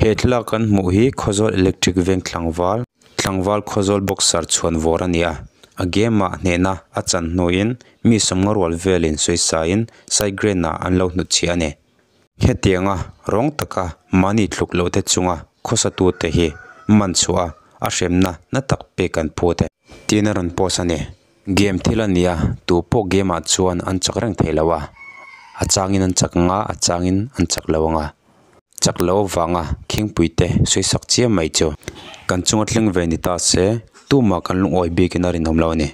He thlalak kan hmuh hi Khawzawl electric veng tlangval tlangval Khawzawl boxer chhuan vawr a ni a a game ah hnehna a chan hnuin mi sawmnga rual velin sawisa in saigrain ah an lo hnut chhiah a ni. Hetianga rawng taka mahni tluk loh te chunga khawsa tute hi man chhuah a a hremna na tak pek an phut e tiin a rawn post a ni. Game thil a ni a tupawh game ah chuan an chak reng thei lo a a changin an chak ang a a changin an chak lo ang a chak loh avanga khingpui te sawi sak chiam mai chu kan chunga thleng ve ni ta se tumah kan lungawi bikin a rinawm lo a ni.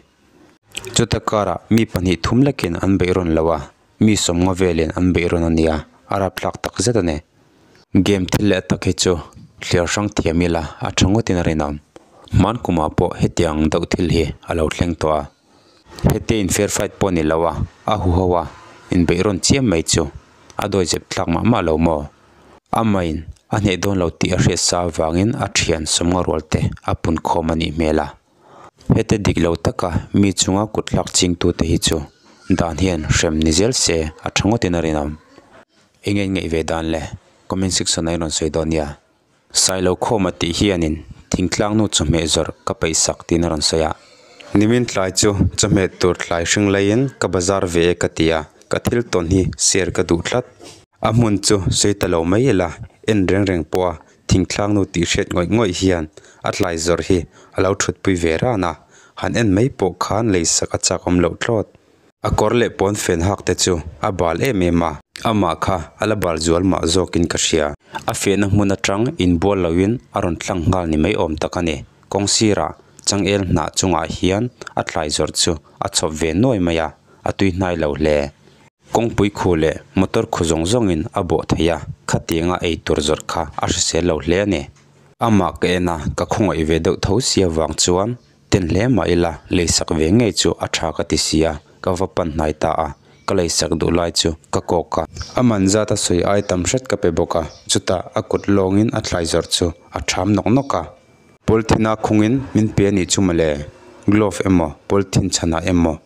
Chuta karah mi pahnih thum lekin an beih rawn lo a. Mi sawmnga velin an beih rawn a nia, a rapthlak tak zet a ni. Game thil leh tak hi chu thliar hrang thiam ila a tha ngawtin a rinawm. Hman kumah pawh hetiang deuh thil hi a lo thleng tawh a. Hetia in fair fight pawh ni lo a, a huho a, inbeih rawn chiam mai chu a dawi zep thlak mah mah lo maw? Amahin a hneh dawn lo tih a hriat sa avangin a thian sawmnga rual te a pun khawm a nih hmel a. Hete dik lo taka mi chunga kut hlak chingtute hi chu dan hian hrem ni zel se a tha ngawtin a rinawm. Eng nge ngaih ve dan le? Comment section ah i rawn sawi dawn nia. Sailo khawma tih hianin thingtlang nu chawhmeh zawrh ka peih sak tiin a rawn sawi a. Nimin tlai chu chawhmeh tur thlai hring laiin ka bazar ve e ka ti a, ka thil tawn hi share ka duh tlat. A hmun chu sawi ta lo mai ila en reng reng pawh a Thingtlang nu tih hriat ngawih ngawih hian a tlai zawrh hi a lo thutpui ve ran a, han en mai pawh khan leisak a chak awm loh thlawt. A kawr leh pawn fen hak te chu a bal em em a, amah kha a la bal zual mah zawkin ka hria. A fehna hmun atang inbual loin a rawn tlang nghal ni mai awm tak a ni. Kawng sirah changel hnah chungah hian a tlai zawrh chu a chhawp ve nuai mai a, a tui hnai lo hle. Kawngpui khu leh motor khu zawng zawngin a bawh thei a, khatianga ei tur zawrh kha a hrisel lo hle a ni. Amah ka en a, ka khawngaih ve deuh tho si avang chuan ten hle mah ila leisak ve ngei chu a tha ka ti si a, ka va pan hnai ta a, ka leisak duh lai chu ka kawk a. A man zat a sawi ai tam hret ka pe bawk a, chutah a kut lawngin a thlai zawrh chu a tham nawk nawk a. Polythene a khungin min pe a nih chu mawle, glove emaw polythene chhanah emaw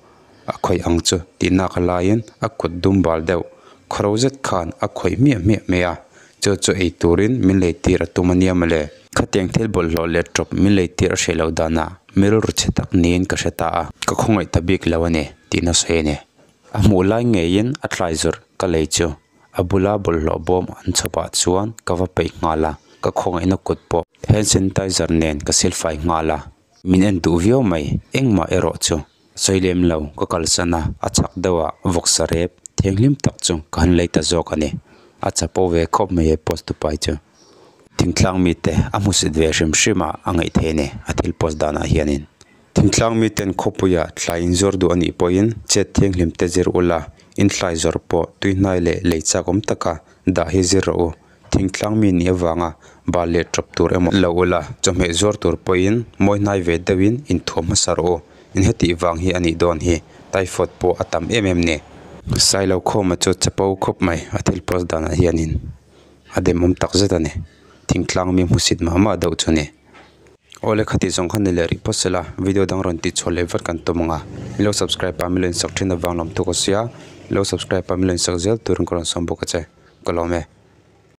A khawih ang chu tih nak a laiin a kut dum bal deuh khawro zet khan a khawih hmiah hmiah mai a, chu chu ei turin min lei tir a tum a nia mawle. Khatiang thil bawlhhlawh leh tawp min lei tir a hreh loh danah mi rilru chhe tak niin ka hre ta a, ka khawngaih ta bik lo a ni tih na sawi a ni. A hmuh lai ngeiin a tlai zawrh ka lei chu a bula bawlhhlawh bawm an chhawpah chuan ka va peih nghal a, ka khawngaihna kut pawh hand sanitizer nen ka silfai nghal a, min en duh viau mai engmah erawh chu. Sawi lem lo, ka kalsan a, a chhak deuh ah vawksa rep thianghlim tak chu ka han lei ta zawk a ni. A chapo ve khawp mai he post tupai chu. Thingtlang mite a hmusit ve hrim hrim a, a ngaih theih a ni a thil post danah hianin. Thingtlang miten khawpuiah thlai inzawr duh a nih pawhin chet thianghlim te zir ula, in thlai zawrh pawh tuihnai leh lei chak awm taka dah hi zir rawh u. Thingtlang mi nih avanga bal leh tawp tur emaw lo ula, chawhmeh zuar tur pawhin mawi hnai ve deuhin inthuam hmasa rawh u. In hetih vang hi a nih dawn hi, typhoid pawh a tam em em ni. Sailo khawma chu chapo khawp mai a thil post danah hianin a demawm tak zet a ni. Thingtlang mi hmusit mah mah deuh chu a ni. Awle khati zawng kha ni leh rih phawt sela, video dang rawn tih chhuah leh vat kan tum ang a. Min lo subscribe a, min lo insak thin avang lawm thuk a sia. Min lo subscribe a, min lo insak zel turin ka rawn sawm bawk a che. Ka lawm e.